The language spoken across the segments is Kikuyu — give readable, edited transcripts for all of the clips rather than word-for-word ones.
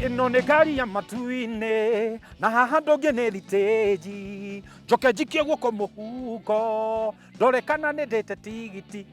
Ĩno nĩ ngari ya matu-inĩ na haha ndũngĩ nĩ thitĩnji, njoke njikie guoko mũhuko ndore kana nĩ ndĩte tigiti.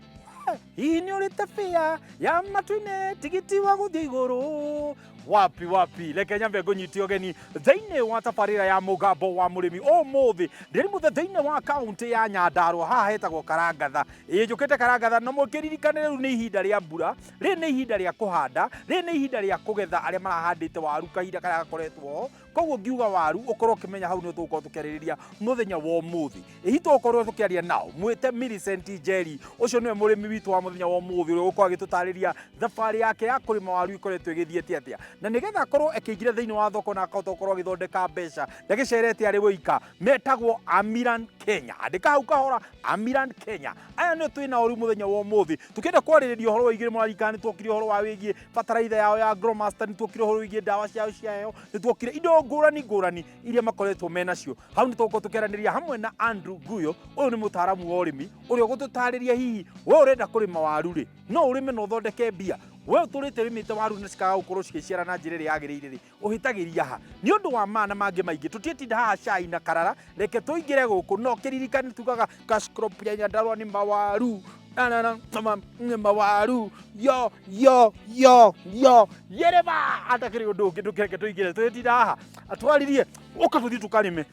Hihi nĩ ũrĩte bĩa ya matu-inĩ, tigiti wa gũthiĩ igũrũ? Wapi wapi, reke nyambe ngũnyite ũgeni thĩinĩ wa tabarĩra ya Mũgambo wa Mũrĩmi. Ũmũthĩ ndĩrĩ mũthĩ thĩinĩ wa kaũntĩ ya Nyandarũa, haha hetagwo Karangatha. Ĩĩ, njũkĩte Karangatha na mũkĩririkane rĩu nĩ ihinda rĩa mbura. Rĩrĩ nĩ ihinda rĩa kũhanda, rĩrĩ nĩ ihinda rĩa kũgetha arĩa marahandĩte waru kahinda karĩa gakoretwo ho. Koguo ngiuga waru ũkorwo ũkĩmenya hau nĩ tũgũkorwo tũkĩarĩrĩria mũthenya wa ũmũthĩ. Ĩhi tũgũkorwo tũkĩaria nao mwĩte Millicent Njeri, ũcio nĩwe mũrĩmi witũ wa mũthenya wa ũmũthĩ, ũrĩa ũgũkorwo agĩtũtarĩria thabarĩ yake ya kũrĩma waru ĩkoretwo ĩgĩthiĩte atĩa, na nĩgetha akorwo akĩingĩra thĩinĩ wa thoko na akahota gũkorwo agĩthondeka mbeca ndagĩcerete arĩ wĩika. Metagwo Amiran Kenya, andĩka hau kahora Amiran Kenya. Aya nĩo twĩ nao rĩu mũthenya wa ũmũthĩ tũkĩenda kwarĩrĩria ũhoro wa igĩrĩ. Mũraririkana nĩ tuokire ũhoro wa wĩgiĩ bataraitha yao ya Agromaster, nĩ tuokire ũhoro wĩgiĩ ndawa ciao cia heho, nĩ tuokire indo ngũrani ngũrani iria makoretwo menacio. Hau nĩ tũgũkorwo tũkĩaranĩria hamwe na Andrew Guyo, ũyũ nĩ mũtaaramu wa ũrĩmi ũrĩa ũgũtũtarĩria hihi we ũrenda kũrĩma waru rĩ, no ũrĩme na ũthondeke mbia. We ũtũrĩte ũrĩmĩte waru na cikaga gũkorwo cigĩciara na njĩra ĩrĩa yagĩrĩire rĩ, ũhĩtagĩria ha? Nĩ ũndũ wa ma na mangĩ maingĩ, tũtiĩtinda haha cai na karara, reke tũingĩre gũkũ. No kĩririkane tugaga cash crop ya Nyandarua nĩ mawaru. Na, na, na, na, nĩ mawaru. Yo yo yo yo yereba, atakĩrĩ ũndũ ũngĩ, ndũkĩreke tũingĩre twĩtinda haha atwaririe, ũka tũthiĩ tũkarĩme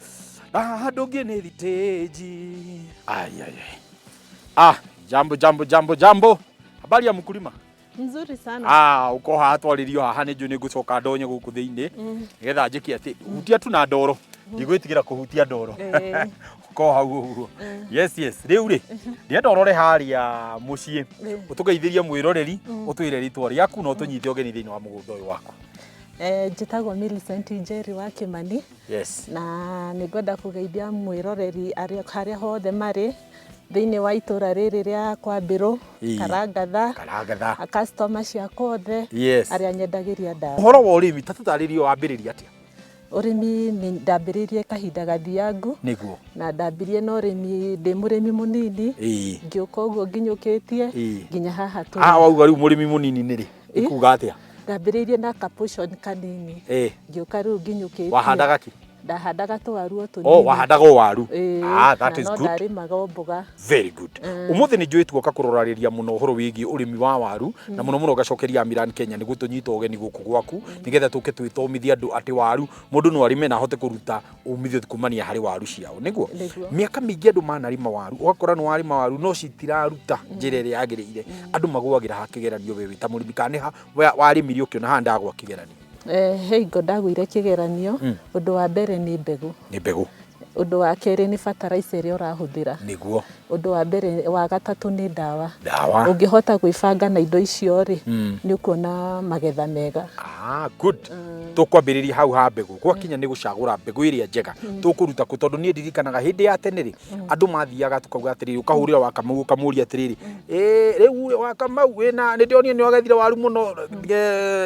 haha ndũngĩ nĩ thitĩnji. Ai, ai, ai. Ah, jambo jambo jambo jambo, habari ya mkulima? Nzuri sana. Ah, uko haha twarĩrio haha nĩ njũĩ nĩ ngũcoka ndonye gũkũ thĩinĩ nĩgetha njĩke atĩ hutia tu na ndoro, ndigwĩtigĩra kũhutia ndoro. Uko hau ũguo. Yes yes, rĩu rĩ ndĩrenda ũrore harĩa mũciĩ, ũtũgeithĩrie mwĩroreri, ũtwĩre rĩtwa rĩaku na ũtũnyite ũgeni thĩinĩ wa mũgũnda ũyũ waku. Njĩtagwo Millicent Njeri wa Kĩmani. Na nĩ ngwenda kũgeithia mwĩroreri harĩa hothe marĩ thĩinĩ wa itũra rĩrĩ rĩa Kwambĩrũ, Karangatha, Karangatha, customer ciakwa othe, arĩa nyendagĩria ndawa. Ũhoro wa ũrĩmi ta tũtarĩrie wambĩrĩria atĩa? Ũrĩmi nĩ ndambĩrĩirie kahinda gathiangu. Na ndambirie na ũrĩmi ndĩ mũrĩmi mũnini, ngĩũka ũguo nginyũkĩtie nginya haha tũrĩ. Ah, wauga rĩu mũrĩmi mũnini nĩ rĩ? Nĩ kuga atĩa? Ndambĩrĩirie na ka portion kanini. Ngĩũka rĩu nginyũkĩtie. Wahandaga kĩ? Ndahandaga tũwaru o tũnini. Oh, wahandaga o waru. Ĩĩ, Ah, that na is no good. ndarĩmaga o mboga. Very good. Ũmũthĩ nĩ njũĩ tuoka kũrorarĩria mũno ũhoro wĩgiĩ ũrĩmi wa waru na mũno mũno ngacokeria Amiran Kenya nĩ gũtũnyita ũgeni gũkũ gwaku nĩgetha tũke twĩthomithie andũ atĩ waru mũndũ no arĩme na ahote kũruta umithio kumania harĩ waru ciao. Nĩguo? Nĩguo. Mĩaka mĩingĩ andũ manarĩma waru, ũgakora nĩ warĩma waru no citiraruta njĩra ĩrĩa yagĩrĩire. Andũ magũagĩra ha kĩgeranio we wĩ ta mũrĩmi, kana nĩ ha warĩmire ũkĩona haha ndagwa kĩgeranio? He hingo ndagũire kĩgeranio, ũndũ wa mbere nĩ mbegũ. Nĩ mbegũ. Ũndũ wa kerĩ nĩ fertilizer ĩrĩa ũrahũthĩra. Nĩguo. Ũndũ wa mbere wa gatatũ nĩ ndawa. Ndawa. Ũngĩhota gwĩbanga na indo icio rĩ, nĩ ũkuona magetha mega. Ah, good. Tũkwambĩrĩria hau ha mbegũ. Gwakinya nĩ gũcagũra mbegũ ĩrĩa njega. Tũkũruta kũ? Tondũ niĩ ndirikanaga hĩndĩ ya tene rĩ, andũ mathiaga tukauga atĩrĩrĩ, ũkahũrĩra Wakamau ũkamũria atĩrĩrĩ, ĩĩ rĩu rĩ Wakamau wĩna nĩ ndĩronire nĩ wagethire waru mũno,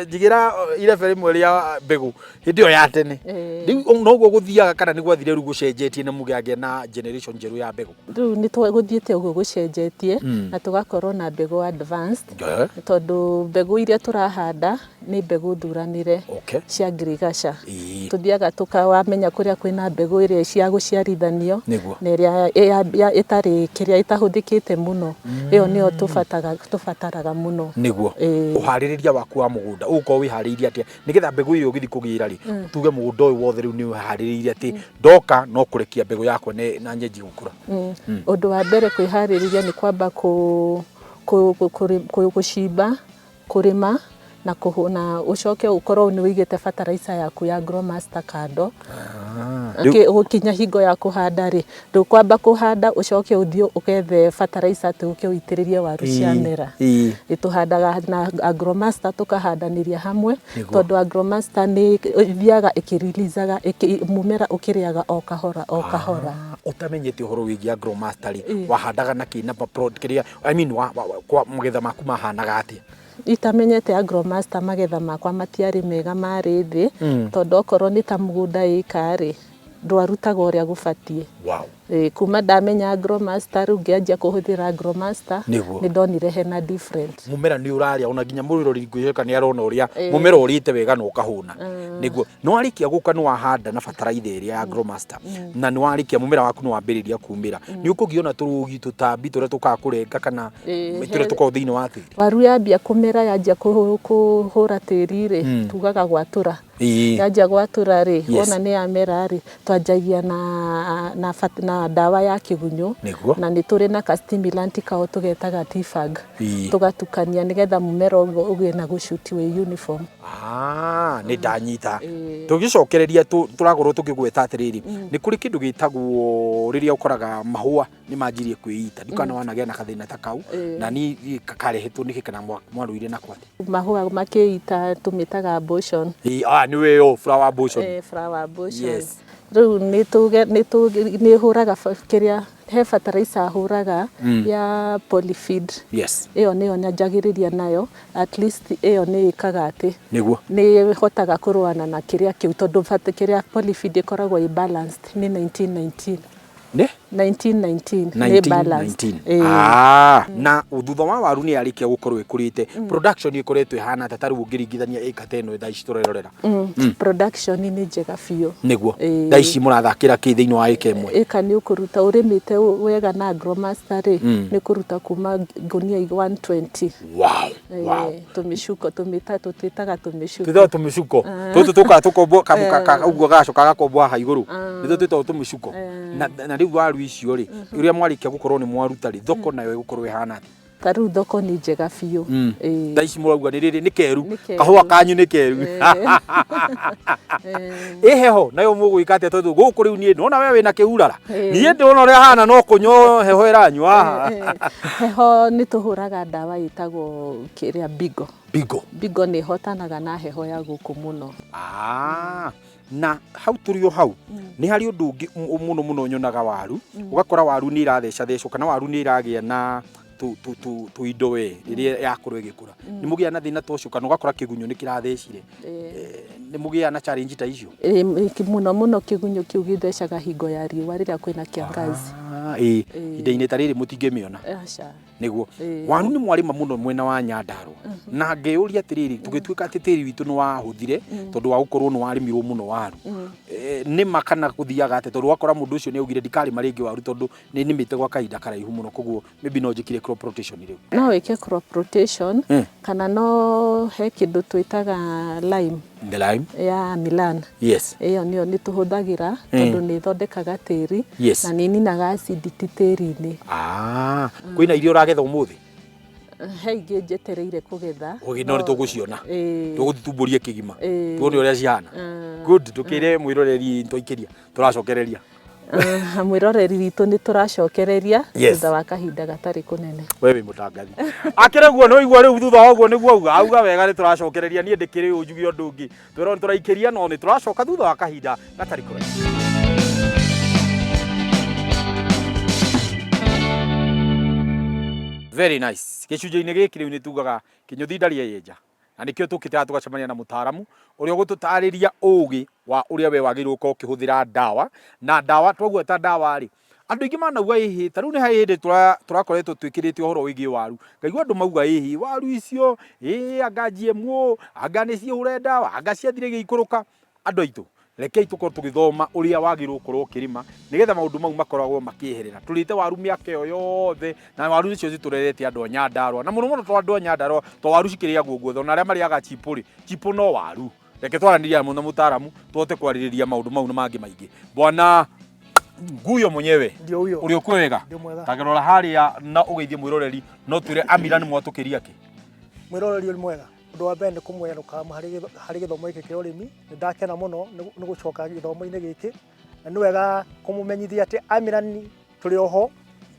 njigĩra irebe rĩmwe rĩa mbegũ hĩndĩ ĩyo ya tene. Rĩu noguo gũthiaga kana nĩ gwathire rĩu gũcenjetie na mũgĩagĩa na generation njerũ ya mbegũ? Rĩu nĩ gũthiĩte ũguo gũcenjetie na tũgakorwo na mbegũ advanced, tondũ mbegũ iria tũrahanda nĩ mbegũ thuranĩre cia ngirigaca. Tũthiaga tũkawamenya kũrĩa kwĩna mbegũ ĩrĩa cia gũciarithanio na ĩrĩa ĩtarĩ kĩrĩa ĩtahũthĩkĩte mũno, ĩyo nĩyo tũbataraga mũno. Nĩguo. Ũharĩrĩria waku wa mũgũnda ũgũkorwo wĩharĩirie atĩa nĩgetha mbegũ ĩyo ũgĩthiĩ kũgĩra rĩ, tuge mũgũnda ũyũ wothe rĩu nĩ ũharĩrĩirie atĩ ndoka no kũrekia mbegũ yakwa na nyenjie gũkũra? Ũndũ wa mbere kwĩharĩrĩria nĩ kwamba gũcimba, kũrĩma na na ũcoke ũkorwo nĩ ũigĩte fertilizer yaku ya Agromaster kando. Gũkinya hingo ya kũhanda rĩ, ndũkwamba kũhanda ũcoke ũthiĩ ũgethe fertilizer atĩ ũke ũitĩrĩrie waru ciamera. Tũhandaga na Agromaster tũkahandanĩria hamwe, tondũ Agromaster nĩ ĩthiaga ĩkĩ-release-aga mũmera ũkĩrĩaga o kahora o kahora. Ũtamenyete ũhoro wĩgiĩ Agromaster rĩ, wahandaga na kĩ na kĩrĩa, I mean, kwa magetha maku mahanaga atĩa? Itamenyete Agromaster magetha makwa matiarĩ mega, marĩ thĩ, tondũ okorwo nĩ ta mũgũnda ĩka rĩ, ndwarutaga ũrĩa gũbatiĩ. Wow. Ĩĩ, kuma ndamenya Agromaster rĩu ngĩanjia kũhũthĩra Agromaster Nĩguo. nĩ ndonire hena different. Mũmera nĩ ũrarĩa ona nginya mũroreri ngwĩhoka nĩ arona ũrĩa mũmera ũrĩte wega na ũkahũna. Nĩguo. Nĩ warĩkia gũka nĩ wahanda na bataraitha ĩrĩa ya Agromaster na nĩ warĩkia mũmera waku nĩ wambĩrĩria kumĩra. Nĩ ũkũgĩa ona tũrũgi tũtambi tũrĩa tũkaga kũrenga kana tũrĩa tũkoragwo thĩinĩ wa tĩri? Waru yambia kũmera yanjia kũhũra tĩri rĩ, tugaga gwatũra. Yanjia gwatũra rĩ, wona nĩ yamera rĩ, twanjagia na, na, na ndawa ya kĩgunyũ. Nĩguo. Na nĩ tũrĩ na ka stimulant kao tũgetaga T-fag. Tũgatukania nĩgetha mũmera ũguo ũgĩe na gũcuti wĩ uniform. Ah, nĩ ndanyita. Tũgĩcokereria tũrakorwo tũkĩgweta atĩrĩrĩ, nĩ kũrĩ kĩndũ gĩtagwo rĩrĩa ũkoraga mahũa nĩ manjirie kwĩita. Ndikana wanagĩa na gathĩna ta kau na ni karehetwo nĩkĩ kana mwarũire nako atĩa? Mahũa makĩita tũmĩtaga abortion. Ah, nĩ weyo flower abortion. Flower abortion. Rĩu nĩ hũraga kĩrĩa he fertilizer hũraga ya polyfeed. Ĩyo nĩyo nyanjagĩrĩria nayo, at least ĩyo nĩ ĩkaga atĩ Nĩguo. nĩ ĩhotaga kũrũana na kĩrĩa kĩu tondũ kĩrĩa polyfeed ĩkoragwo ĩ balanced nĩ 1919. Nĩ? 1919 nĩ balanced. 1919. Ah, na thutha wa waru nĩ yarĩkia gũkorwo ĩkũrĩte, production ĩkoretwo ĩhana atĩa ta rĩu ũngĩringithania ĩka ta ĩno thaa ici tũrerorera? Production nĩ njega biũ. Nĩguo. Thaa ici mũrathakĩra kĩ thĩinĩ wa ĩka ĩmwe? Ĩka nĩ ũkũruta ũrĩmĩte wega na Agromaster rĩ, nĩ ũkũruta kuma ngũnia 120. Wow. Wow. Tũmĩcuko tũmĩta tũtwĩtaga tũmĩcuko. Twĩtaga tũmĩcuko. Tũtũ tũkaga tũkombwo ũguo gacoka gakombwo haha igũrũ. Nĩtwo twĩtagwo tũmĩcuko. Na rĩu waru icio rĩ, ũrĩa mwarĩkia gũkorwo nĩ mwaruta rĩ, thoko nayo ĩgũkorwo ĩhana atĩa? Ta rĩu thoko nĩ njega biũ. Thaa ici mũrauga nĩ rĩrĩ nĩ keru. Kahũa kanyu nĩ keru. Ĩ heho nayo mũgwĩka atĩa tondũ gũkũ rĩu niĩ ndona we wĩna kĩurara. Niĩ ndĩrona ũrĩa hana no kũnyua heho ĩranyua haha. Heho nĩ tũhũraga ndawa ĩtagwo kĩrĩa Bigo. Bigo. Bigo nĩ ĩhotanaga na heho ya gũkũ mũno. Ah. Na hau tũrĩ o hau nĩ harĩ ũndũ ũngĩ mũno mũno nyonaga waru, ũgakora waru nĩ irathecathecwo kana waru nĩ ĩragĩa na tũindo we rĩrĩa yakorwo ĩgĩkũra. Nĩ mũgĩaga na thĩna ta ũcio kana ũgakora kĩgunyũ nĩ kĩrathecire? Nĩ mũgĩaga na challenge ta icio? Mũno mũno kĩgunyũ kĩu gĩthecaga hingo ya riũa rĩrĩa kwĩna kĩangazi. Ihinda-inĩ ta rĩrĩ mũtingĩmĩona. Aca. Nĩguo. Waru nĩ mwarĩma mũno mwena wa Nyandarua. Na ngeyũria atĩrĩrĩ, tũgĩtuĩka atĩ tĩri witũ nĩ wahũthire tondũ wa gũkorwo nĩ warĩmirwo mũno waru. Nĩ ma kana gũthiaga atĩa tondũ wakora mũndũ ũcio nĩ augire ndikarĩma rĩngĩ waru tondũ nĩ nĩmĩte gwa kahinda karaihu mũno koguo maybe no njĩkire crop rotation rĩu. No wĩke crop rotation kana no he kĩndũ twĩtaga lime. The lime? Ya Milan. Yes. Ĩyo nĩyo nĩ tũhũthagĩra tondũ nĩ ĩthondekaga tĩri Yes. na nĩ ĩninaga acidity tĩri-inĩ. Ah, kwĩna irio ũragetha ũmũthĩ? He ingĩ njetereire kũgetha. Ũgĩ no nĩ tũgũciona. Tũgũthumbũria kĩgima. Tuone ũrĩa cihana. Good, ndũkĩre mwĩroreri twaikĩria. Tũracokereria. Mwĩroreri witũ nĩ tũracokereria thutha wa kahinda gatarĩ kũnene. We wĩ mũtangathi. Akĩrĩ guo nĩ waigua rĩu thutha wa ũguo nĩguo auga. Auga wega nĩ tũracokereria niĩ ndĩkĩrĩ ũũ njuge ũndũ ũngĩ. Twĩrwo nĩ tũraikĩria no nĩ tũracoka thutha wa kahinda gatarĩ kũraihu. Very nice. Gĩcunjĩ-inĩ gĩkĩ rĩu nĩ tugaga kĩnyũthi ndarĩ eyenja. Na nĩkĩo tũkĩte haha tũgacemania na mũtaaramu ũrĩa ũgũtũtarĩria ũgĩ wa ũrĩa we wagĩrĩirwo gũkorwo ũkĩhũthĩra ndawa. Na ndawa twagweta ndawa rĩ, andũ aingĩ manauga ĩhĩ, ta rĩu nĩ harĩ hĩndĩ tũrakoretwo twĩkĩrĩte ũhoro wĩgiĩ waru, ngaigua andũ mauga ĩhĩ, waru icio, ĩĩ anga GMO, anga nĩ cihũre ndawa, anga ciathire igĩikũrũka. Andũ aitũ, rekei tũkorwo tũgĩthoma ũrĩa wagĩrĩirwo gũkorwo ũkĩrĩma nĩgetha maũndũ mau makoragwo makĩeherera. Tũrĩte waru mĩaka ĩyo yothe na waru nĩcio citũrerete andũ a Nyandarũa na mũno mũno to andũ a Nyandarũa to waru cikĩrĩagwo guothe ona arĩa marĩaga chipũ rĩ, chipũ no waru. Reke twaranĩrie na mũtaaramu tũhote kwarĩrĩria maũndũ mau na mangĩ maingĩ. Bwana Nguyo mwenyewe Ndio huyo. ũrĩ ũkuo wega? Ndio mwega. Tangĩrora harĩa na ũgeithie mwĩroreri no twĩre Amira nĩ mwatũkĩria kĩ? Mwĩroreri ũrĩ mwega. Ũndũ wa mbere nĩ kũmwerũka harĩ gĩthomo gĩkĩ kĩa ũrĩmi. Nĩ ndakena mũno nĩ gũcoka gĩthomo-inĩ gĩkĩ. Na nĩ wega kũmũmenyithia atĩ Amiran tũrĩ oho,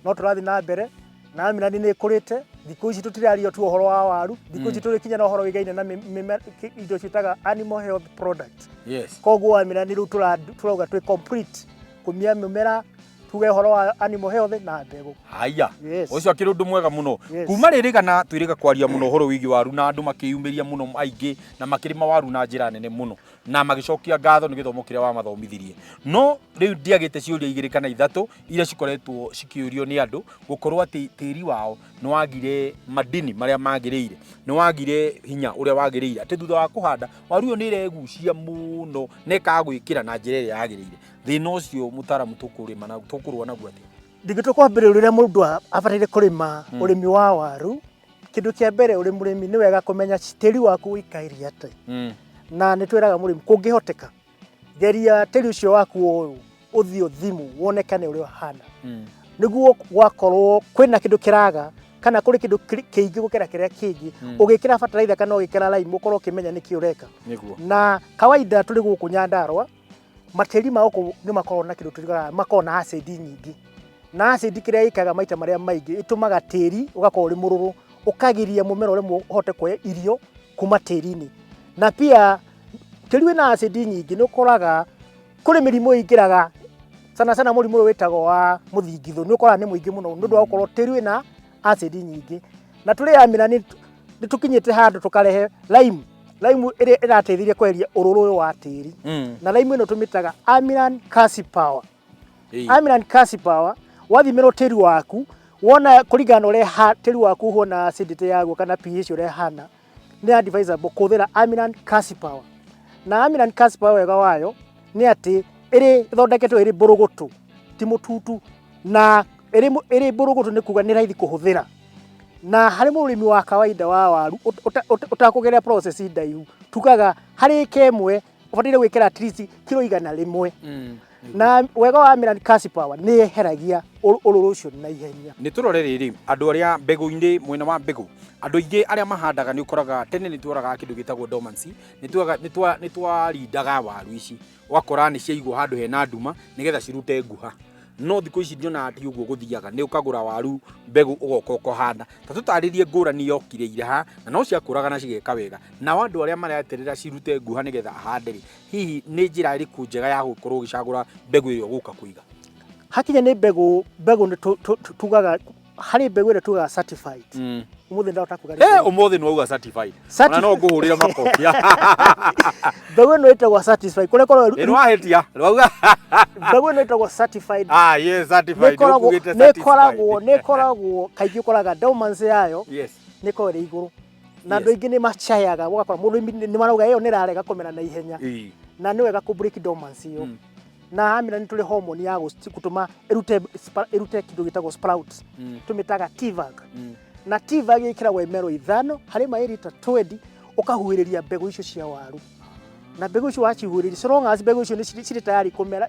no tũrathiĩ na mbere, na Amiran nĩ ĩkũrĩte. Thikũ ici tũtiraria tu ũhoro wa waru, thikũ ici tũrĩ kinya na ũhoro wĩgaine na indo ciĩtaga animal health product. Yes. Koguo Amiran rĩu tũrauga twĩ complete kumia mĩmera, Tuge ũhoro wa animal health na mbegũ. Haya. Yes. Ũcio akĩrĩ ũndũ mwega mũno. Yes. Kuma rĩrĩ gana twĩrĩga kwaria mũno ũhoro wĩgiĩ waru na andũ makĩyumĩria mũno aingĩ na makĩrĩma waru na njĩra nene mũno na magĩcokia ngatho nĩ gĩthomo kĩrĩa wamathomithirie. No rĩu ndiagĩte ciũria igĩrĩ kana ithatũ iria cikoretwo cikĩũrio nĩ andũ gũkorwo atĩ tĩri wao nĩ wagire madini marĩa magĩrĩire, nĩ wagire hinya ũrĩa wagĩrĩire, atĩ thutha wa kũhanda waru ĩyo nĩ ĩregucia mũno na ĩkaga gwĩkĩra na njĩra ĩrĩa yagĩrĩire. Thĩna ũcio mũtaramu tũkũrĩma na tũkũrũa naguo atĩa? Ndingĩtua kwambĩrĩria ũrĩa mũndũ abataire kũrĩma ũrĩmi wa waru, kĩndũ kĩa mbere ũrĩ mũrĩmi nĩ wega kũmenya tĩri waku ũikaire atĩa. Na nĩ twĩraga mũrĩmi kũngĩhoteka geria tĩri ũcio waku ũyũ ũthiĩ ũthimwo wonekane ũrĩa ũhana, nĩguo gwakorwo kwĩna kĩndũ kĩraga kana kũrĩ kĩndũ kĩingĩ gũkĩra kĩrĩa kĩngĩ, ũgĩkĩra bataraitha kana ũgĩkĩra lime ũkorwo ũkĩmenya nĩkĩ ũreka. Nĩguo. Na kawaida tũrĩ gũkũ Nyandarua matĩri ma gũkũ nĩ makoragwo na kĩndũ tugaga makoragwo na acid nyingĩ, na acid kĩrĩa ĩkaga maita marĩa maingĩ ĩtũmaga tĩri ũgakorwo ũrĩ mũrũrũ, ũkagiria mũmera ũremwo ũhote kuoya irio kuma tĩri-inĩ. Na pia tĩri wĩna acid nyingĩ nĩ ũkoraga kũrĩ mĩrimũ ĩingĩraga, sana sana mũrimũ ũyũ wĩtagwo wa mũthingithũ nĩ ũkoraga nĩ mũingĩ mũno nĩ ũndũ wa gũkorwo tĩri wĩna acid nyingĩ. Na tũrĩ Amira nĩ tũkinyĩte handũ tũkarehe lime, lime ĩrĩa ĩrateithĩrĩria kweheria ũrũrũ ũyũ wa tĩri. Na lime ĩno tũmĩtaga Amiran Kasi Power. Amiran Kasi Power, wathimĩrwo tĩri waku wona kũringana na ũrĩa tĩri waku ũhuana acidity yaguo kana pH ũrĩa ĩhana, nĩ advisable kũhũthĩra Amiran Kasi Power. Na Amiran Kasi Power wega wayo nĩ atĩ ĩrĩ ĩthondeketwo ĩrĩ mbũrũgũtũ, ti mũtutu, na ĩrĩ mbũrũgũtũ nĩ kuga nĩ raithi kũhũthĩra. Na harĩ mũrĩmi wa kawaida wa waru ũtakũgerera process ndaihu, tugaga harĩ ĩka ĩmwe ũbataire gwĩkĩra at least kiro 100. Na wega wa Amiran Kasi Power nĩ yeheragia ũrũrũ ũcio na ihenya. Nĩ tũrore rĩrĩ andũ arĩa mbegũ-inĩ, mwena wa mbegũ, andũ aingĩ arĩa mahandaga nĩ ũkoraga tene nĩ tworaga kĩndũ gĩtagwo dormancy, nĩ twarindaga waru ici, ũgakora nĩ ciaigwo handũ hena nduma nĩgetha cirute nguha. No thikũ ici ndionaga ti ũguo gũthiaga, nĩ ũkagũra waru mbegũ ũgoka ũkahanda. Ta tũtarĩrie ngũrani yokire ira na no ciakũraga na cigeka wega. Nao andũ arĩa mareterera cirute nguha nĩgetha ahande rĩ, hihi nĩ njĩra ĩrĩkũ njega ya gũkorwo ũgĩcagũra mbegũ ĩrĩa ũgũka kũiga? Hakinya nĩ mbegũ, mbegũ nĩ tugaga harĩ mbegũ ĩrĩa tugaga certified. Ũmũthĩ ndahota kuga rĩngĩ. Ũmũthĩ nĩ wauga certified. Ona no ngũhũrĩra makobi. Mbegũ ĩno ĩtagwo certified. Kũrĩa ĩkoragwo Nĩ wahĩtia. Wauga. Mbegũ ĩno ĩtagwo certified. Ah, yes, certified. Nĩ ĩkoragwo, nĩ ĩkoragwo kaingĩ ũkoraga dormancy yayo Yes. nĩ ĩkoragwo ĩrĩ igũrũ. Na andũ aingĩ nĩ macayaga, ũgakora mũrĩmi nĩ marauga ĩyo nĩ ĩrarega kũmera na ihenya. Na nĩ wega kũ break dormancy ĩyo. Na Amira nĩ tũrĩ hormone ya gũtũma ĩrute ĩrute kĩndũ gĩtagwo sprouts. Tũmĩtaga T-vag. Na T-vag ĩkĩragwo imero 5 harĩ maĩ rita 20 ũkahuhĩrĩria mbegũ icio cia waru. Na mbegũ icio wacihuhĩrĩria, so long as mbegũ icio nĩ cirĩ tayari kũmera,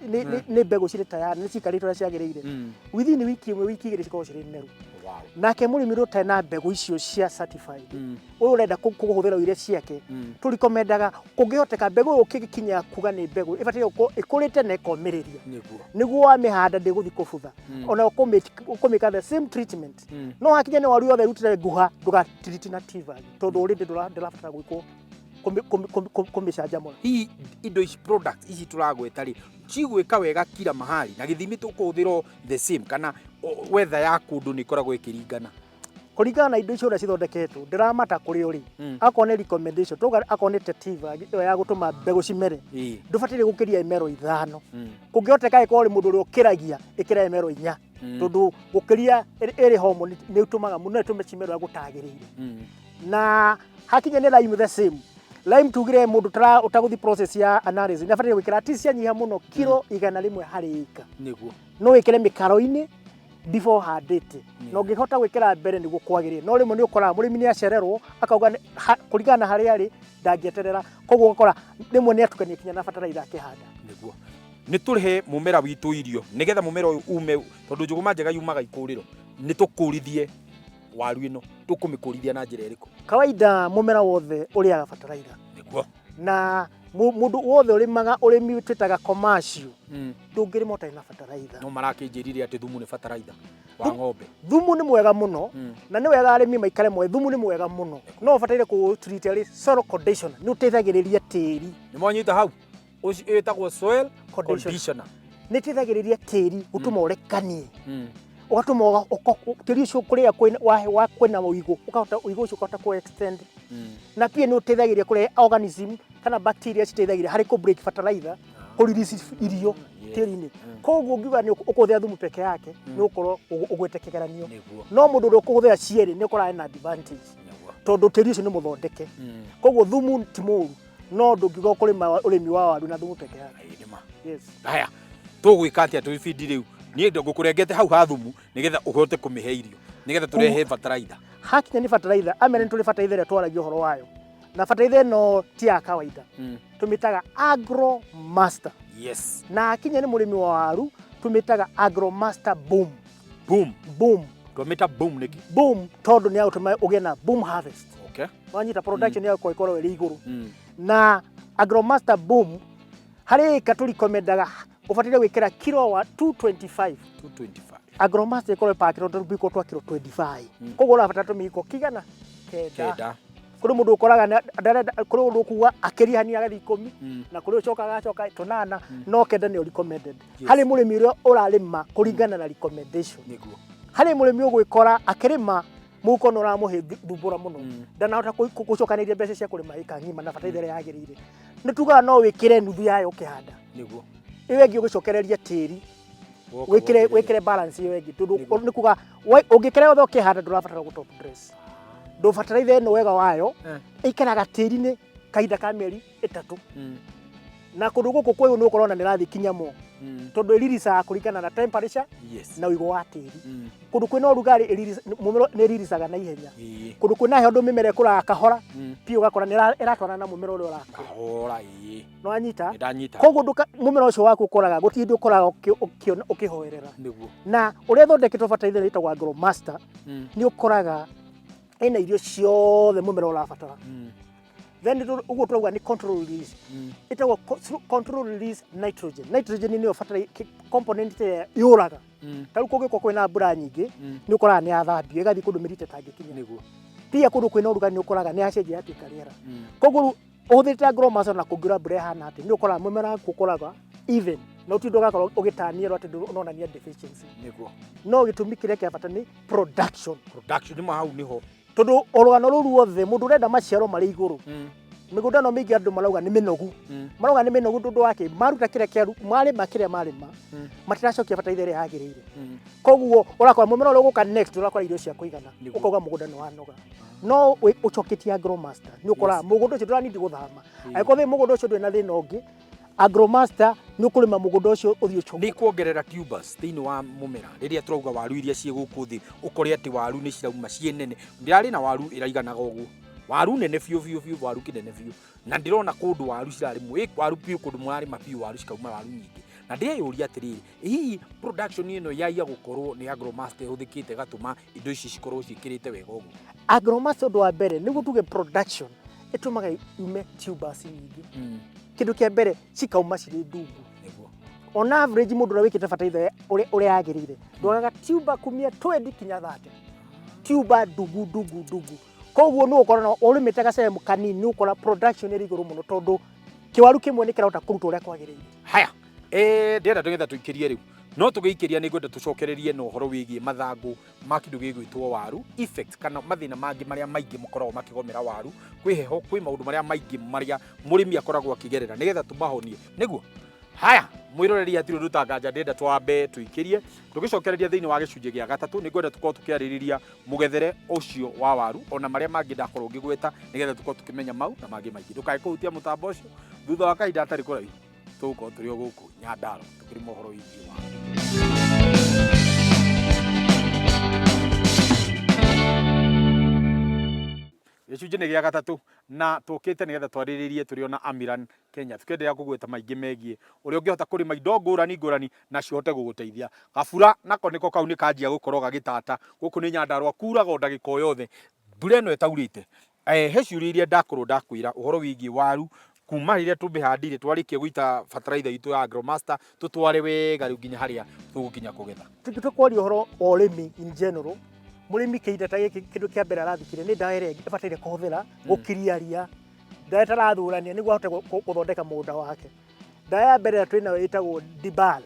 nĩ mbegũ cirĩ tayari, nĩ ciikarĩte ũrĩa ciagĩrĩire. Within wiki ĩmwe, wiki igĩrĩ cikoragwo cirĩ meru. Nake mũrĩmi ũrĩa ũtarĩ na mbegũ icio cia certified, ũyũ ũrenda kũhũthĩra iria ciake, tũrikomendaga kũngĩhoteka mbegũ ĩyo ũkĩkinya kuga nĩ mbegũ ĩbataire gũkorwo ĩkũrĩte na ĩkomĩrĩria. Nĩguo wamĩhanda ndĩgũthiĩ kũbutha. Ona ũkũmĩka the same treatment. No hakinya nĩ waru yothe ĩrutĩte nguha, ndũgatiriti na T-vag tondũ already ndũrabatara gwĩkwo kũmĩcanjamũra. Hihi indo ici products ici tũragweta rĩ, cigwĩka wega kila mahali na gĩthimi tũkũhũthĩra the same kana weather ya kũndũ nĩ ĩkoragwo ĩkĩringana? Kũringana na indo icio ũrĩa cithondeketwo, ndĩramata kũrĩa ũrĩ. Akorwo nĩ recommendation, tuga akorwo nĩ Tetiva ĩyo ya gũtũma mbegũ cimere, ndũbataire gũkĩria imero 5. Kũngĩhoteka ĩkorwo ũrĩ mũndũ ũrĩa ũkĩragia, ĩkĩra imero 4. Tondũ gũkĩria ĩrĩ hormone nĩ ĩtũmaga mũno ĩtũme cimere ũrĩa gũtagĩrĩire. Na hakinya nĩ lime the same. Lime tugire mũndũ ũtagũthiĩ process ya analysis nĩ abataire gwĩkĩra at least cianyiha mũno kiro 100 harĩ ĩka. Nĩguo. No wĩkĩre mĩkaro-inĩ before handĩte. Na ũngĩhota gwĩkĩra mbere nĩguo kwagĩrĩire. No rĩmwe nĩ ũkoraga mũrĩmi nĩ acererwo akauga kũringana na harĩa arĩ ndangĩeterera. Koguo ũgakora rĩmwe nĩ atukania kinya na bataraitha akĩhanda. Nĩguo. Nĩ tũrehe mũmera witũ irio nĩgetha mũmera ũyũ ume, tondũ njũgũma njega yumaga ikũrĩro. Nĩ tũkũrithie waru ĩno, tũkũmĩkũrithia na njĩra ĩrĩkũ? Kawaida mũmera wothe ũrĩaga bataraitha. Nĩguo. Na mũndũ wothe ũrĩmaga ũrĩmi twĩtaga commercial, ndũngĩrĩma ũtarĩ na bataraitha. No marakĩnjĩrire atĩ thumu nĩ bataraitha wa ng'ombe. Thumu nĩ mwega mũno, na nĩ wega arĩmi maikare moĩ thumu nĩ mwega mũno. No ũbataire kũ-treat arĩ soil conditioner, nĩ ũteithagĩrĩria tĩri. Nĩ mwanyita hau? Ũcio ĩtagwo soil Conditioner. conditioner. Nĩ ĩteithagĩrĩria tĩri gũtũma ũrekanie, ũgatũma tĩri ũcio kũrĩa kwĩna ũigũ, ũkahota ũigũ ũcio ũkahota kũ extend. Na pia nĩ ũteithagĩrĩria kũrehe organism kana bacteria citeithagĩrĩria harĩ kũ break fertilizer, kũ release irio tĩri-inĩ. Koguo ũngiuga nĩ ũkũhũthĩra thumu peke yake, nĩ ũgũkorwo ũgwĩte kĩgeranio. No mũndũ ũrĩa ũkũhũthĩra cierĩ nĩ ũkoraga ena advantage, tondũ tĩri ũcio nĩ mũthondeke. Koguo thumu ti mũru, no ndũngiuga ũkũrĩma ũrĩmi wa waru na thumu peke yake. Ĩĩ, nĩ ma. Yes. Haya, tũgwĩka atĩa twĩ bindi rĩu? Niĩ ngũkũrengete hau ha thumu nĩgetha ũhote kũmĩhe irio, nĩgetha tũrehe bataraitha. Hakinya nĩ bataraitha, amere nĩ tũrĩ bataraitha ĩrĩa twaragia ũhoro wayo, na bataraitha ĩno ti ya kawaida, tũmĩtaga Agro Master. Na hakinya nĩ mũrĩmi wa waru, tũmĩtaga Agro Master Boom. Boom. Boom. Twamĩta boom nĩkĩ? Boom tondũ nĩ yagũtũma ũgĩe na boom harvest. Wanyita, production yaku ĩkorwo ĩrĩ igũrũ. Na Agromaster Boom harĩ ĩka tũrikomendaga ũbataire gwĩkĩra kiro wa 225. 225. Agromaster ĩkorwo ĩpakĩrwo tũmĩhuko twa kiro 25. Koguo ũrabatara tũmĩhuko kĩigana? Kenda. Kenda. Kũrĩ mũndũ ũkoraga ndarenda, kũrĩ mũndũ ũkuga akĩria hanini agathiĩ 10, na kũrĩ ũcokaga agacoka tũnana, no kenda nĩyo recommended. Harĩ mũrĩmi ũrĩa ũrarĩma kũringana na recommendation. Harĩ mũrĩmi ũgwĩkora akĩrĩma mũhuko nĩ ũramũhe thumbũra mũno, ndanahota gũcokanĩrĩria mbeca cia kũrĩma ĩka ng'ima na bataraitha ĩrĩa yagĩrĩire. Nĩ tugaga no wĩkĩre nuthu yayo ũkĩhanda, ĩyo ĩngĩ ũgĩcokereria tĩri, Woka wĩkĩre wongerere. Wĩkĩre balance ĩyo ĩngĩ, tondũ nĩ kuga ũngĩkĩra yothe ũkĩhanda ndũrabatara gũ top dress. Ndũ bataraitha ĩno wega wayo ĩikaraga tĩri-inĩ kahinda ka mĩeri 3, na kũndũ gũkũ kũyũ nĩ ũkorona nĩ ĩrathiĩ kinya mo, tondũ ĩriricaga kũringana na temperature na ũigũ wa tĩri. Kũndũ kwĩna ũrugarĩ mũmera nĩ ĩriricaga na ihenya. Kũndũ kwĩna heho ndũ mĩmera ĩkũraga kahora, pia ũgakora nĩ ĩratwarana na mũmera ũrĩa ũrakũra. Kahora, ĩĩ. Nĩ wanyita? Nĩ ndanyita. Koguo mũmera ũcio waku ũkoraga gũtirĩ hĩndĩ ũkoraga ũkĩhoerera. Na ũrĩa ĩthondeketwo bataraitha ĩrĩa ĩtagwo Agromaster, nĩ ũkoraga ĩna irio ciothe mũmera ũrabatara. Then ũguo tũrauga nĩ control release. Ĩtagwo control release nitrogen. Nitrogen nĩyo component ĩrĩa yũraga. Ta rĩu kũngĩkorwo kwĩna mbura nyingĩ, nĩ ũkoraga nĩ yathambio ĩgathiĩ kũndũ mĩrita ĩtangĩkinya. Pia kũndũ kwĩna ũrugarĩ nĩ ũkoraga nĩ yacenjia yatuĩka rĩera. Koguo rĩu ũhũthĩrĩte Agromaster na kũngiura mbura ĩhana atĩa, nĩ ũkoraga mũmera waku ũkoraga even, na ũtindũ ũgakorwo ũgĩtaniĩrwo atĩ ndũronania deficiency. No gĩtũmi kĩrĩa kĩa bata nĩ production. Production nĩ ma hau nĩho. Tondũ rũgano rũu ruothe mũndũ ũrenda maciaro marĩ igũrũ, mĩgũnda ĩno mĩingĩ andũ marauga nĩ mĩnogu. Marauga nĩ mĩnogu tondũ wa kĩ? Maruta kĩrĩa kĩaru, marĩma kĩrĩa marĩma, matiracokia bataraitha ĩrĩa yagĩrĩire. Koguo ũrakora mũmera ũrĩa ũgũka next ũrakora irio cia kũigana, ũkauga mũgũnda nĩ wanoga. No ũcoketie Agromaster nĩ ũkoraga mũgũnda ũcio ndũranindi gũthama. Angĩkorwo mũgũnda ũcio ndũrĩ na thĩna ũngĩ, Agromaster nĩ ũkũrĩma mũgũnda ũcio ũthiĩ ũcoke. Nĩ kuongerera tubers thĩinĩ wa mũmera. Rĩrĩa tũrauga waru iria ciĩ gũkũ thĩ, ũkore atĩ waru nĩ cirauma ciĩ nene. Ndĩrarĩ na waru ĩraiganaga ũguo, waru nene biũ biũ biũ, waru kĩnene biũ, na ndĩrona kũndũ waru cirarĩmwo, ĩ waru biũ, kũndũ mũrarĩma biũ waru cikauma waru nyingĩ. Na ndĩreyũria atĩrĩrĩ, hihi production ĩno yaiya gũkorwo nĩ Agromaster ĩhũthĩkĩte ĩgatũma indo ici cikorwo ciĩkĩrĩte wega ũguo? Agromaster ũndũ wa mbere nĩguo tuge production ĩtũmaga yume tubers nyingĩ. Kĩndũ kĩa mbere cikauma cirĩ ndungu. On average mũndũ ũrĩa wĩkĩte bataraitha ũrĩa yagĩrĩire ndwagaga tuber kumia 20 kinya 30, tuber ndungu ndungu ndungu. Koguo nĩ ũgũkora no ũrĩmĩte gacehemu kanini, nĩ ũgũkora production ĩrĩ igũrũ mũno, tondũ kĩwaru kĩmwe nĩ kĩrahota kũruta ũrĩa kwagĩrĩire. Haya, ndĩrenda tũgetha tũikĩrie rĩu, no tũgĩikĩria nĩ ngwenda tũcokererie na ũhoro wĩgiĩ mathangũ ma kĩndũ gĩgwĩtwo waru effect, kana mathĩna mangĩ marĩa maingĩ makoragwo makĩgomera waru. Kwĩ heho, kwĩ maũndũ marĩa maingĩ marĩa mũrĩmi akoragwo akĩgerera nĩgetha tũmahonie nĩguo. Haya, mwĩroreri, hatirĩ ũndũ tanganja, ndĩrenda twambe tũikĩrie tũgĩcokereria thĩinĩ wa gĩcunjĩ gĩa gatatũ. Nĩ ngwenda tũkorwo tũkĩarĩrĩria mũgethere ũcio wa waru ona marĩa mangĩ ndakorwo ngĩgweta, nĩgetha tũkorwo tũkĩmenya mau na mangĩ maingĩ. Ndũkae kũhutia mũtambo ũcio, thutha wa kahinda hatarĩ kũraihu tũgũkorwo tũrĩ o gũkũ Nyandarua tũkĩrĩma ũhoro wĩgiĩ waru. Gĩcunjĩ nĩ gĩa gatatũ na tũkĩte nĩgetha twarĩrĩrie tũrĩ ona Amiran Kenya, tũkĩenderea kũgweta maingĩ megiĩ ũrĩa ũngĩhota kũrĩma indo ngũrani ngũrani na cihote gũgũteithia. Gabura nako nĩko kau nĩ kanjia gũkorwo gagĩtata gũkũ nĩ Nyandarua, kuraga o ndagĩka o yothe mbura ĩno ĩtaurĩte. He ciũria iria ndakorwo ndakwĩra ũhoro wĩgiĩ waru kuma rĩrĩa tũmĩhandire, twarĩkia gũita bataraitha itũ ya Agromaster, tũtware wega rĩu nginya harĩa tũgũkinya kũgetha. Tũngĩtua kwaria ũhoro wa ũrĩmi in general, mũrĩmi kĩhinda ta gĩkĩ kĩndũ kĩa mbere arathikĩrĩria nĩ ndawa ĩrĩa ĩbataire kũhũthĩra gũkiria ria, ndawa ĩtarathurania nĩguo ahote gũthondeka mũgũnda wake. Ndawa ya mbere ĩrĩa twĩnayo ĩtagwo Dibal.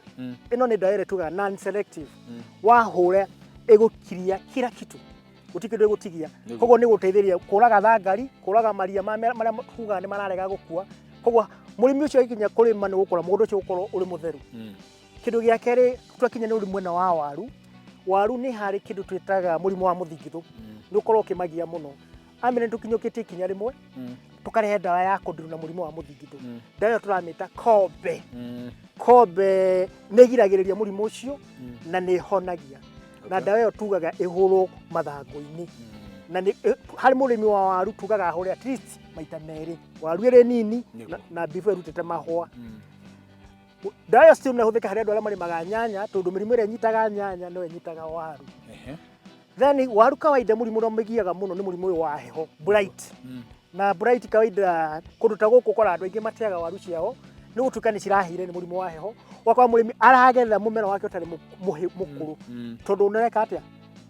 Ĩno nĩ ndawa ĩrĩa tugaga non selective. Wahũra ĩgũkiria kila kitu, gũtirĩ kĩndũ ĩgũtigia. Koguo nĩ gũteithĩrĩria kũraga thangari, kũraga maria marĩa tugaga nĩ mararega gũkua. Koguo mũrĩmi ũcio agĩkinya kũrĩma nĩ gũkora mũgũnda ũcio ũgũkorwo ũrĩ mũtheru. Kĩndũ gĩa kerĩ twakinya nĩ ũrĩ mwena wa waru. Waru nĩ harĩ kĩndũ twĩtaga mũrimũ wa mũthingithũ, nĩ ũkorwo ũkĩmagia mũno. Amene tũkinyũkĩtie ikinya rĩmwe, tũkarehe ndawa ya kũndirwo na mũrimũ wa mũthingithũ. Ndawa ĩyo tũramĩta Kobe. Kobe nĩ ĩgiragĩrĩria mũrimũ ũcio na nĩ ĩhonagia. Na ndawa ĩyo tugaga ĩhũrwo mathangũ-inĩ. Na nĩ harĩ mũrĩmi wa waru tugaga ahũre at least maita merĩ, waru ĩrĩ nini na before ĩrutĩte mahũa. Ndawa ĩyo still no ĩhũthĩke harĩ andũ arĩa marĩmaga nyanya, tondũ mĩrimũ ĩrĩa ĩnyitaga nyanya no ĩnyitaga waru. Then waru kawaida mũrimũ ũrĩa ũmĩgiaga mũno nĩ mũrimũ ũyũ wa heho, blight. Na blight kawaida kũndũ ta gũkũ ũkoraga andũ aingĩ mateaga waru ciao nĩ gũtuĩka nĩ cirahĩire nĩ mũrimũ wa heho. Ũgakora mũrĩmi aragetha mũmera wake ũtarĩ mũkũrũ, tondũ ũreka atĩa,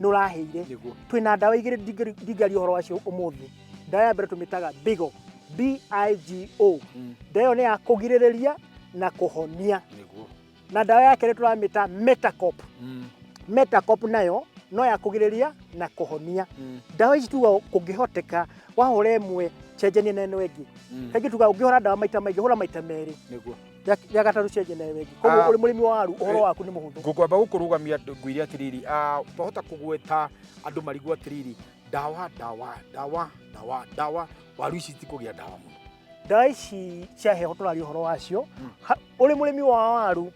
nĩ ũrahĩire. Twĩna ndawa igĩrĩ, ndingĩaria ũhoro wacio ũmũthĩ. Ndawa ya mbere tũmĩtaga Bigo, Bigo. Ndawa ĩyo nĩ ya kũgirĩrĩria na kũhonia. Na ndawa ya kerĩ tũramĩta Metacop. Metacop nayo no ya kũgirĩrĩria na kũhonia. Ndawa ici tuga kũngĩhoteka wahũra ĩmwe cenjania na ĩno ĩngĩ. Kaingĩ tuga ũngĩhũra ndawa maita maingĩ, hũra maita merĩ. Rĩa gatatũ cenjia na ĩyo ĩngĩ. Koguo ũrĩ mũrĩmi wa waru ũhoro waku nĩ mũhũthũ. Ngũkwamba gũkũrũgamia ngwĩre atĩrĩrĩ, twahota kũgweta andũ marigwo atĩrĩrĩ, ndawa ndawa ndawa ndawa ndawa, waru ici itikũgĩa ndawa mũno. Ndawa ici cia heho tũraria ũhoro wacio, ũrĩ mũrĩmi wa waru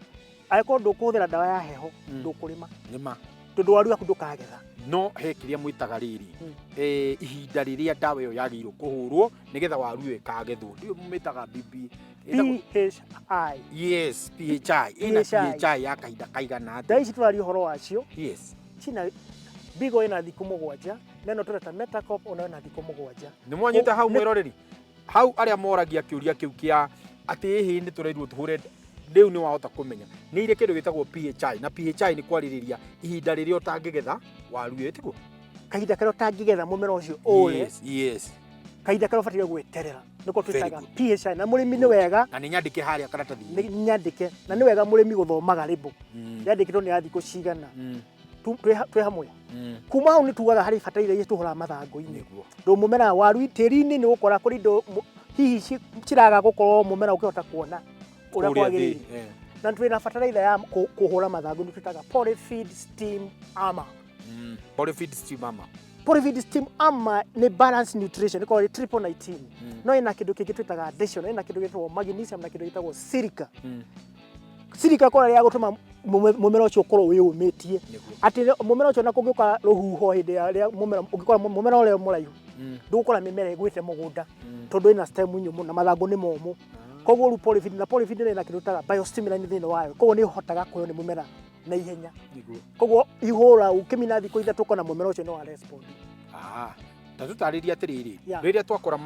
angĩkorwo ndũkũhũthĩra ndawa ya heho, ndũkũrĩma. Nĩma. Tondũ waru yaku ndũkagetha. No he kĩrĩa mwĩtaga rĩrĩ, ihinda rĩrĩa ndawa ĩyo yagĩrĩirwo kũhũrwo nĩgetha waru ĩyo ĩkagethwo. Ndiũĩ mũmĩtaga BB. PHI. Yes, PHI. Ĩna PHI ya kahinda kaigana atĩa? Ndawa ici tũraria ũhoro wacio. Cina Bigo ĩna thikũ 7, na ĩno tũreta Metacop onayo ĩna thikũ 7. Nĩ mwanyita hau mwĩroreri? Hau arĩa moragia kĩũria kĩu kĩa atĩ ĩhĩ nĩ tũrerirwo tũhũre, rĩu nĩ wahota kũmenya nĩ irĩ kĩndũ gĩtagwo PHI, na PHI nĩ kwarĩrĩria ihinda rĩrĩa ũtangĩgetha waru ĩyo, tiguo? Kahinda karĩa ũtangĩgetha mũmera ũcio ũre. Yes, yes. Kahinda karĩa ũbataire gweterera nĩko twĩtaga PHI. Na mũrĩmi nĩ wega, na nĩ nyandĩke harĩa karatathi-inĩ. Nĩ nyandĩke, na nĩ wega mũrĩmi gũthomaga label. Yandĩkĩtwo nĩ ya thikũ cigana. Twĩ hamwe. Kuma hau nĩ tugaga harĩ bataraitha iria tũhũraga mathangũ-inĩ. Ndũ mũmera waru tĩri-inĩ nĩ ũgũkora kũrĩ indo hihi ciraga gũkorwo mũmera ũkĩhota kuona ũrĩa kwagĩrĩire. Na twĩna bataraitha ya kũhũra mathangũ nĩ twĩtaga Polyfeed Steam Armor. Polyfeed Steam Armor. Polyfeed Steam Armor nĩ balance nutrition, ĩkoragwo ĩ triple 19. No ĩna kĩndũ kĩngĩ twĩtaga addition, ĩna kĩndũ gĩtagwo magnesium na kĩndũ gĩtagwo silica. Silica ĩkoragwo ya gũtũma mũmera ũcio ũkorwo wĩyũmĩtie. Atĩ mũmera ũcio na kũngĩũka rũhuho hĩndĩ ya rĩrĩa mũmera ũngĩkora mũmera ũrĩa mũraihu, ndũgũkora mĩmera ĩgwĩte mũgũnda tondũ ĩna stem nyũmũ na mathangũ nĩ momũ. Koguo rĩu Polyfeed, na Polyfeed ĩna kĩndũ twĩtaga biostimulant thĩinĩ wayo, koguo nĩ ĩhotaga kũheo nĩ mũmera na ihenya. Koguo ihũra ũkĩmina thikũ 3 ũkona mũmera ũcio nĩ wa respond. Ta tũtarĩrie atĩrĩrĩ, rĩrĩa twakora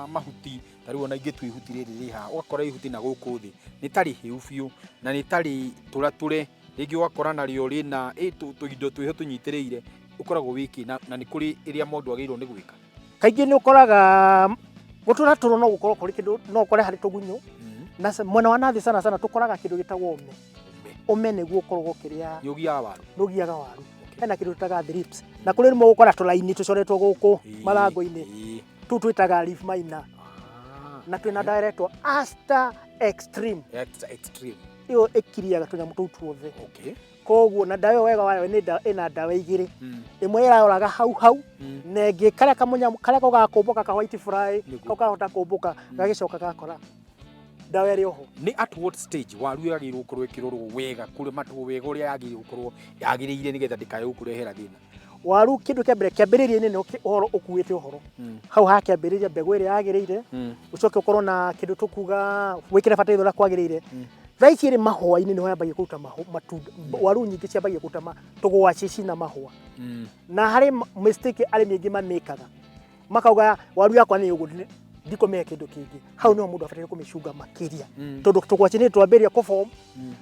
mahuti, ta rĩu ona ingĩtua ihuti rĩrĩ rĩ haha, ũgakora ihuti na gũkũ thĩ nĩ ta rĩhĩu biũ na nĩ ta rĩtũratũre, rĩngĩ ũgakora narĩo rĩna tũindo twĩho tũnyitĩrĩire, ũkoragwo wĩkĩ na nĩ kũrĩ ĩrĩa mũndũ agĩrĩirwo nĩ gwĩka. Kaingĩ nĩ ũkoraga gũtũratũrwo no gũkorwo kũrĩ kĩndũ, no ũkore harĩ tũgunyũ, na mwena wa nathĩ sana sana tũkoraga kĩndũ gĩtagwo ũme. Ũme nĩguo ũkoragwo ũkĩrĩa. Nĩ ũgiaga waru. Nĩ ũgiaga waru. Hena kĩndũ twĩtaga thrips. Na kũrĩ rĩmwe ũgũkora tũraini tũcoretwo gũkũ mathangũ-inĩ. Tũu twĩtaga leaf miner. Na twĩna ndawa ĩretwo Asta Extreme. Asta Extreme. Ĩyo ĩkiriaga tũnyamũ tũu tuothe. Koguo na ndawa ĩyo wega wayo nĩ ndawa ĩna ndawa igĩrĩ. Ĩmwe ĩraroraga hau hau, na ĩngĩ karĩa kamũnyamũ karĩa kau gakũmbũka ka white fly, kau kahota kũmbũka, gagĩcoka gakora ndawa ĩrĩ oho. Nĩ at what stage waru yagĩrĩirwo gũkorwo ĩkĩrorwo wega, kũrĩmatwo wega ũrĩa yagĩrĩirwo gũkorwo yagĩrĩire nĩgetha ndĩkae gũkũrehera thĩna? Waru kĩndũ kĩa mbere kĩambĩrĩria-inĩ nĩ ũhoro ũkuĩte ũhoro. Hau ha kĩambĩrĩria mbegũ ĩrĩa yagĩrĩire, ũcoke ũkorwo na kĩndũ tũkuga wĩkĩre bataraitha ũrĩa kwagĩrĩire. Thaa ici ĩrĩ mahũa-inĩ nĩho yambagia kũruta matunda. Waru nyingĩ ciambagia kũruta tũgwacĩ cina mahũa. Na harĩ mistake arĩmi aingĩ mamĩkaga, makauga waru yakwa nĩ ũguo, ndikũmĩhe kĩndũ kĩngĩ. Hau nĩho mũndũ abataire kũmĩcunga makĩria, tondũ tũgwacĩ nĩ twambĩrĩria kũform,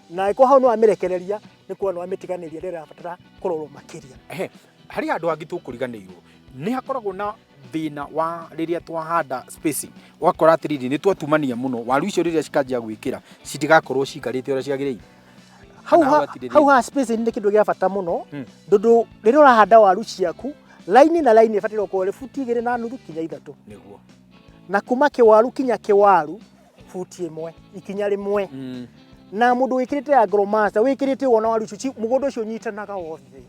na angĩkorwo hau nĩ wamĩrekereria nĩ kuona nĩ wamĩtiganĩria, rĩrĩa ĩrabatara kũrorwo makĩria. Ehe, harĩ handũ hangĩ tũkũriganĩirwo, nĩ hakoragwo na Thĩna wa rĩrĩa twahanda spacing, ũgakora atĩrĩrĩ, nĩ twatumania mũno waru icio, rĩrĩa cikanjia gwĩkĩra citigakorwo cikarĩte ũrĩa ciagĩrĩire. Hau Kana ha, hatirĩ hau thĩna? Ha spacing nĩ kĩndũ gĩa bata mũno, tondũ rĩrĩa ũrahanda waru ciaku, laini na laini ĩbataire gũkorwo ĩrĩ buti 2.5 kinya 3. Na kuma kĩwaru kinya kĩwaru buti 1, ikinya rĩmwe. Na mũndũ wĩkĩrĩte ya Agromaster, wĩkĩrĩte wona waru icio mũgũnda ũcio ũnyitanaga wothe,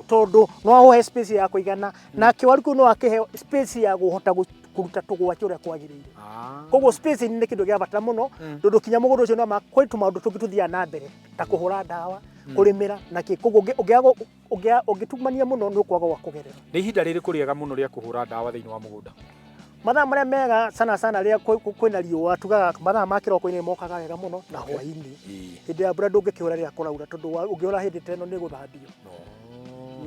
tondũ no aũhe space ya kũigana, na kĩwaru kĩu no akĩhe space ya kũhota kũruta tũgwatĩ ũrĩa kwagĩrĩire. Koguo spacing nĩ kĩndũ gĩa bata mũno, tondũ kinya mũgũnda ũcio no ma kwĩ tũmaũndũ tũngĩ tũthiaga na mbere ta kũhũra ndawa, kũrĩmĩra na kĩ. Koguo ũngĩtumania mũno nĩ ũkwaga gwa kũgerera. Nĩ ihinda rĩrĩkũ rĩega mũno rĩa kũhũra ndawa thĩinĩ wa mũgũnda? Mathaa marĩa mega sana sana rĩrĩa kwĩna riũa, tugaga mathaa ma kĩroko-inĩ mokaga wega mũno na hwaĩ-inĩ. Hĩndĩ ya mbura ndũngĩkĩhũra rĩrĩa kũraura, tondũ ũngĩhũra hĩndĩ ta ĩno nĩ gũthambio.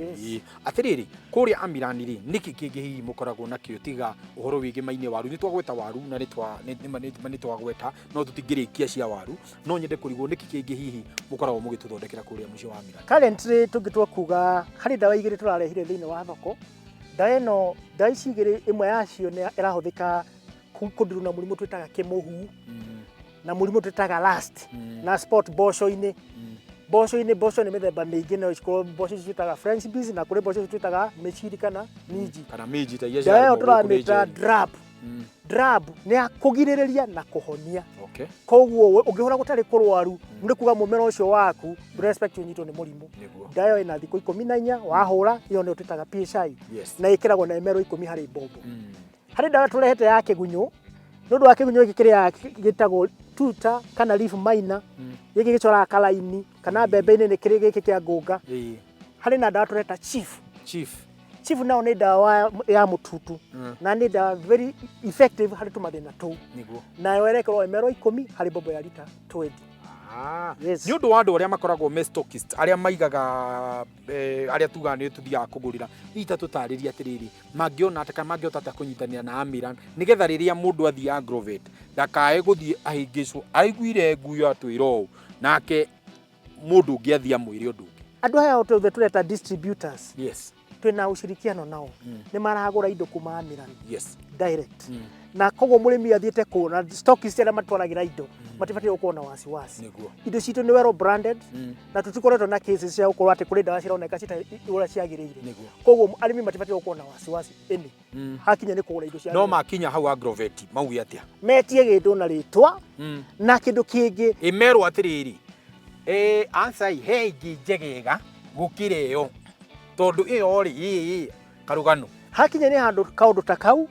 Yes. Atĩrĩrĩ, kũrĩa Amirani rĩ, nĩkĩ kĩngĩ hihi mũkoragwo nakĩo tiga ũhoro wĩgĩmaine waru? Nĩ twagweta waru na nĩ twagweta, no tũtingĩrĩkia cia waru. No nyende kũrigwo nĩkĩ kĩngĩ hihi mũkoragwo mũgĩtũthondekera kũrĩa mũciĩ wa Amirani? Currently tũngĩtua kuga harĩ ndawa igĩrĩ tũrarehire thĩinĩ wa thoko. Ndawa ĩno, ndawa ici igĩrĩ, ĩmwe yacio nĩ ĩrahũthĩka kũndirwo na mũrimũ twĩtaga kĩmũhu na mũrimũ twĩtaga rust na spot mboco-inĩ. Mboco-inĩ, mboco nĩ mĩthemba mĩingĩ, no cikorwo mboco ici twĩtaga French beans na kũrĩ mboco ici twĩtaga mĩciri kana minji. Kana minji ta iria Ndawa ĩyo cirarĩmwo gũkũ nĩ tũramĩta Njeri. drab. Drab nĩ ya kũgirĩrĩria na kũhonia. Koguo ũngĩhũra gũtarĩ kũrwaru, nĩ kuga mũmera ũcio waku ndũrespect ũnyitwo nĩ mũrimũ. Ndawa ĩyo ĩna thikũ 14 wahũra, ĩyo nĩyo twĩtaga PHI, na ĩkĩragwo na ml 10 harĩ mbombo. Harĩ ndawa tũrehete ya kĩgunyũ, nĩ ũndũ wa kĩgunyũ gĩkĩ kĩrĩa gĩtagwo tuta kana leaf miner, gĩkĩ gĩcoraga karaini kana mbembe-inĩ nĩ kĩrĩ gĩkĩ kĩa ngũnga. Harĩ na ndawa tũreta Chief. Chief. Chief nayo nĩ ndawa ya mũtutu na nĩ ndawa very effective harĩ tũmathĩna tũu. Nayo ĩrekĩrwo ml 10 harĩ mbombo ya rita 20. Yes. Nĩ ũndũ wa andũ arĩa makoragwo me stockist, arĩa maigaga, arĩa tugaga nĩ tũthiaga kũgũrĩra, hihi ta tũtarĩrie atĩrĩrĩ, mangĩona atĩa kana mangĩhota atĩa kũnyitanĩra na Amiran nĩgetha rĩrĩa mũndũ athiĩ Agrovet ndakae gũthiĩ ahĩngĩcwo, aiguire nguyo atwĩra ũũ, nake mũndũ ũngĩ athiĩ amwĩre ũndũ ũngĩ? Andũ aya othe tũreta distributors, twĩna ushirikiano nao, nĩ maragũra indo kuma Amiran direct, na koguo mũrĩmi athiĩte kũu na stockist arĩa matwaragĩra indo matibatiĩ gũkorwo na wasiwasi. Indo citũ nĩ well branded, na tũtikoretwo na cases cia gũkorwo atĩ kũrĩ ndawa cironeka citarĩ ũrĩa ciagĩrĩire. Koguo arĩmi matibatiĩ gũkorwo na wasiwasi ĩnĩ hakinya nĩ kũgũra indo cia No makinya hau Agrovet mauge atĩa? Metie kĩndũ na rĩtwa na kĩndũ kĩngĩ. Ĩmerwo atĩrĩrĩ, aca he ĩngĩ njegega gũkĩra ĩyo, tondũ ĩyo rĩ ĩ karũgano. Hakinya nĩ handũ kaũndũ ta kau,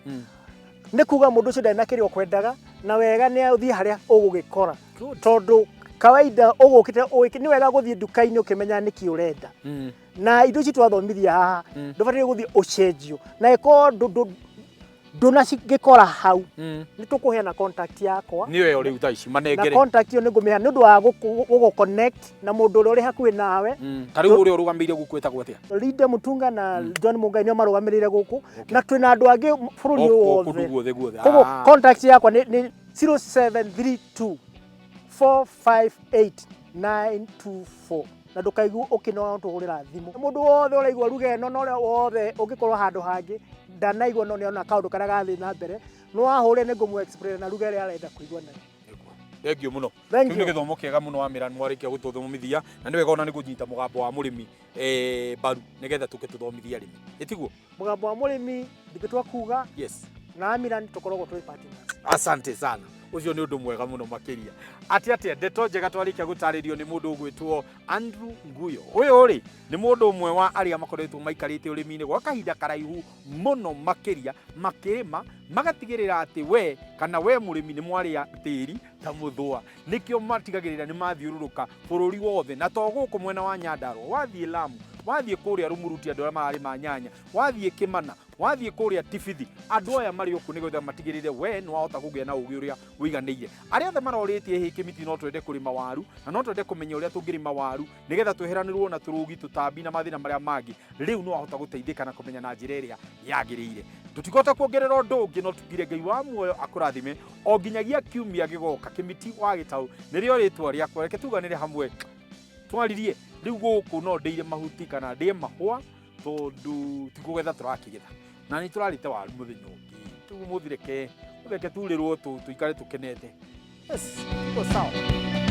nĩ kuga mũndũ ũcio ndarĩ na kĩrĩa ũkwendaga, na wega nĩ ũthiĩ harĩa ũgũgĩkora, tondũ kawaida ũgũkĩte nĩ wega gũthiĩ nduka-inĩ ũkĩmenya nĩkĩ ũrenda. Na indo ici twathomithia haha, ndũbataire gũthiĩ ũcenjio, na ĩkorwo ndũnacigĩkora hau, nĩ tũkũheana contact yakwa. Nĩyo ĩyo rĩu thaa ici Na manengere. Contact ĩyo nĩ ngũmĩheana nĩ ũndũ wa gũgũ connect na mũndũ ũrĩa ũrĩ hakuhĩ nawe. Ta rĩu ũrĩa ũrũgamĩire gũkũ etagwo atĩa? Linda Mutunga na John Mungai nĩo marũgamĩrĩire gũkũ, na twĩna andũ angĩ bũrũri ũyũ O kũndũ wothe. Guothe guothe. Koguo contact yakwa nĩ 0732 458 924, na ndũkaigue ũkĩnoga tũhũrĩra thimũ. Mũndũ wothe ũraigua ruga ĩno na ũrĩa wothe ũngĩkorwo handũ hangĩ ndanaigua, no nĩona kaũndũ karĩa gathiĩ na mbere, no ahũre, nĩ ngũmũ explain na ruga ĩrĩa arenda kũigua nayo. Thank you mũno. Thank Kĩu nĩ you. Gĩthomo kĩega mũno Amĩra nĩwarĩkia gũtũthomithia, na nĩ wega ona nĩ kũnyita mũgambo wa mũrĩmi mbaru nĩgetha tũke tũthomithie arĩmi, ĩtiguo? Mũgambo wa mũrĩmi ndingĩtua kuga na Amiran tũkoragwo twĩ partners. Asante sana, ũcio nĩ ũndũ mwega mũno makĩria. Atĩ atĩa, ndeto njega twarĩkia gũtarĩrio nĩ mũndũ ũgwĩtwo Andrew Nguyo. Ũyũ rĩ nĩ mũndũ ũmwe wa arĩa makoretwo maikarĩte ũrĩmi-inĩ gwa kahinda karaihu mũno makĩria, makĩrĩma magatigĩrĩra atĩ we kana we mũrĩmi nĩ mwarĩa tĩri ta mũthũa. Nĩkĩo matigagĩrĩra nĩ mathiũrũrũka bũrũri wothe, na to gũkũ mwena wa Nyandarua, wathiĩ Lamu, wathiĩ kũrĩa Rumuruti, andũ arĩa mararĩma nyanya, wathiĩ Kĩmana, wathiĩ kũrĩa Tibithi, andũ aya marĩ okuo nĩgetha matigĩrĩre we nĩ wahota kũgĩa na ũgĩ ũrĩa ũiganĩire. Arĩa othe marorĩtie, hĩ Kĩmiti, no twende kũrĩma waru na no twende kũmenya ũrĩa tũngĩrĩma waru nĩgetha tweheranĩrwo na tũrũgi, tũtambi na mathĩna marĩa mangĩ, rĩu nĩ wahota gũteithĩka na kũmenya na njĩra ĩrĩa yagĩrĩire. Tũtikũhota kuongerera ũndũ ũngĩ, no tugire Ngai wa muoyo akũrathime o nginyagia kiumia gĩgoka. Kĩmiti wa Gĩtaũ nĩrĩo rĩtwa rĩakwa. Reke tuganĩre hamwe twaririe. Rĩu gũkũ no ndĩire mahuti kana ndĩe mahũa, tondũ ti kũgetha tũrakĩgetha. Na nĩ tũrarĩte waru mũthenya ũngĩ. Rĩu ũmũthĩ reke reke turĩrwo tũikare tũkenete. Yes, tuko sawa.